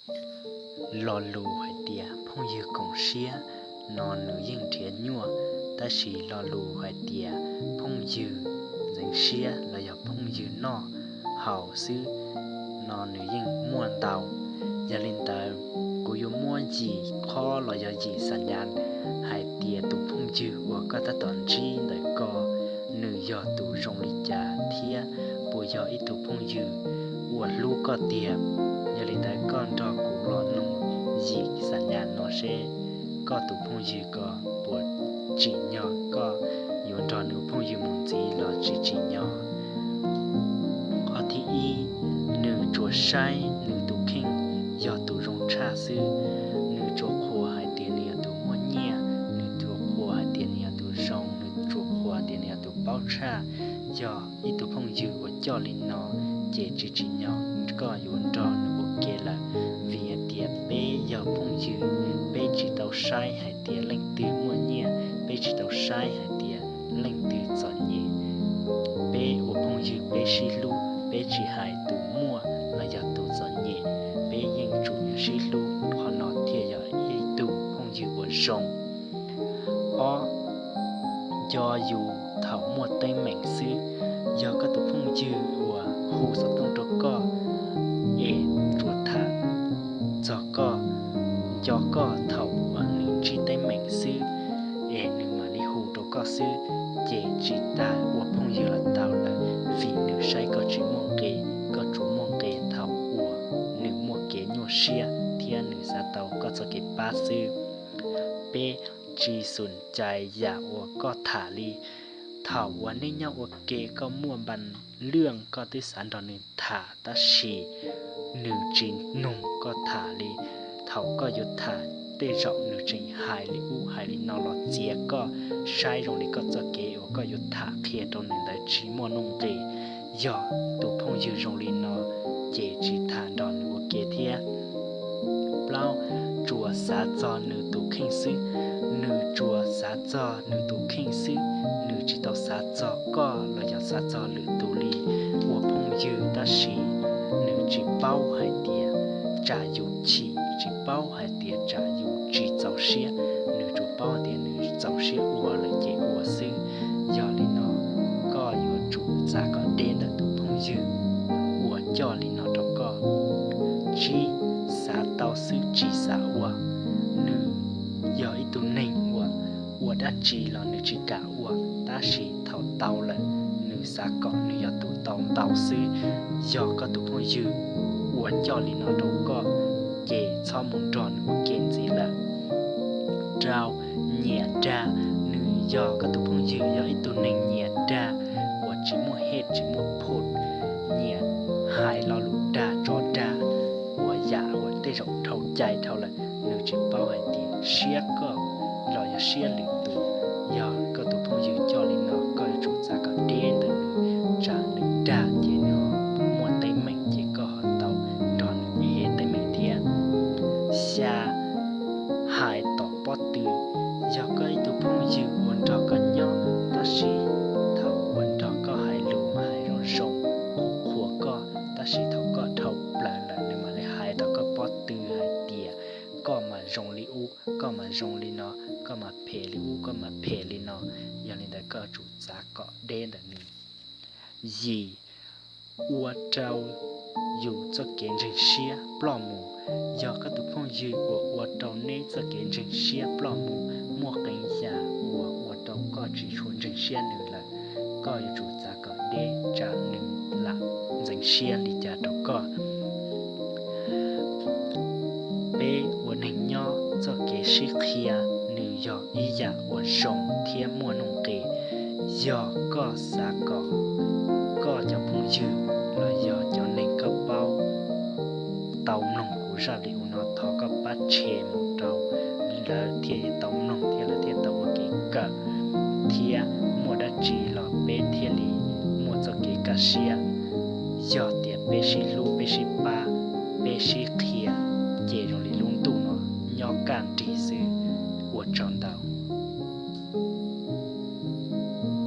Lo lus hais tias phooj ywg koom siab no nws yeej nrhiav nyuaj, tab sis lo lus hais tias phooj ywg ntxeev siab los yog phooj ywg noj haus xwb no nws yeej muaj ntau. Yog li ntawd, kuv yuav muab yim qhov los yog yim xas nyas hais tias tus phooj ywg uas koj tab tom ntsib ntawm ko, nws yog tus zoo li cas thiab puas yog ib tug phooj ywg uas hlub koj tiag. Yog li ntawd, koj nrog kuv los mloog yim xas nyas no seb koj tus phooj ywg ko puas tsim nyog koj yuav nrog nws ua phooj ywg mus ntxiv los tsis tsim nyog. Qhov thib ib, nws tsuas saib nws tus kheej yog tus zoo tshaj xwb. Nws tsuas qhuas hais tias nws yog tus muaj nyiaj, nws tsuas qhuas hais tias nws yog tus zoo, nws tsuas qhuas tias nws yog tus paub tshaj. Yog ib tug phooj ywg uas coj li no, ces tsis tsim nyog koj yuav nrog nws ua ke lawm, vim hais tias peb yog phooj ywg, peb tsis tau saib hais tias leej twg muaj nyiaj, peb tsis tau saib hais tias leej twg txom nyem. Peb ua phooj ywg peb sib hlub, peb tsis hais tus muaj los yog tus txom nyem, peb yeej tsum sib hlub, qhov no thiaj yog ib tug phooj ywg uas zoo. Ob, nco yus thaum muaj teeb meem xwb. Yog koj tus phooj ywg uas hu xov tooj rau koj es tsuas tham txog koj, nco koj thaum uas nws ntsib teeb meem xwb, es nws mam li hu rau koj xwb, ces tsis tas ua phooj ywg los tau lawm, vim nws saib koj tsis muaj nqis, koj tsuas muaj nqis thaum uas nws muaj kev nyuaj siab thiab nws xav tau koj txoj kev pab xwb. Peb, tsis xum cais yam uas koj tham li. Thaum uas nej nyob ua ke koj muaj npas lwj koj twb xav nrog nws tham tab sis nws tsis mloog koj tham li. Thaum koj yuav tham tej zaum nws tseem hais li ub hais li no los txiav koj, saib zoo li koj txoj kev uas koj yuav tham qhia rau nws ntawd tsis muaj nuj nqis. Yog tus phooj ywg zoo li no, ces tsis tham nrog nws ua ke thiab. Plaub, tsuas xav txog nws tus kheej xwb. Nws tsuas xav txog nws tus kheej xwb, nws tsis tau xav txog koj los yog xav txog lwm tus li. Ua phooj ywg tab sis nws tsis paub hais tias tsam yus chim, tsis paub hais tias tsam yus tsis txaus siab, nws tsuas paub hais tias nws txaus siab ua lawm ces ua xwb. Yog li no, koj yuav tsum txav kom deb ntawm tus phooj ywg uas coj li no rau koj. Tsib, xav tau xwb tsis xav ua. Nws yog ib tug neeg uas ua dab tsi los nws tsis kam ua, tab sis thaum tau lawm, nws xav kom nws yog tus tau ntau xwb. Yog koj tus phooj ywg uas coj li no rau koj, ces txhob mus nrog nws ua ke ntxiv lawm. Rau, nyiam dag. Nws yog koj tus phooj ywg yog ib tug neeg nyiam dag, uas tsis muaj hej tsis muaj phom, nyiam hais lo lus dag tso dag, ua yam uas tej zaum dhau cai dhau lawm, nws tsis paub hais tias siab koj los yog siab lwm tus. Yog koj tus phooj ywg coj li no, koj yuav tsum txav kom deb ntawm nws, tsam nws dag ces nws muaj teeb meem ces koj ho tau nrog nws ev teeb meem thiab. Xya, hais tom pob tw. Yog koj ib tug phooj ywg uas nrog koj nyob tab sis thaum uas nrog koj hais lus mas hais zoo zoo, qhuas qhuas koj, tab sis thaum koj dhau plaws lawm nws mam li hais tom koj pob tw hais tias koj mas zoo li ub, koj mas zoo li no, koj mas phem li ub, koj mas phem li no. Yog li ntawd koj yuav tsum txav kom deb ntawm nws. Yim, ua rau yus txoj kev ntseeg siab ploj mus. Yog koj tus phooj ywg uas ua rau neb txoj kev ntseeg siab ploj mus, muaj qee yam uas ua rau koj tsis tshua ntseeg siab nws lawm, koj yuav tsum txav kom deb tsam nws lam ntxeev siab li cas rau koj. Peb, ua neeg nyob txoj kev sib qhia nws yog ib yam uas zoo thiab muaj nuj nqis. Yog koj xav kom koj cov phooj ywg los yog cov neeg koj paub tau mloog kuv zaj video no, thov koj pab share mus rau lawv thiaj tau mloog thiab lawv thiaj tau ua kev kawm, thiab muaj dab tsi los peb thiaj li muaj txoj kev kaj siab. Yog tias peb sib hlub, peb sib pab, peb sib qhia, ces zoo li lub ntuj no nyob kaj nrig xwb. Ua tsaug ntau.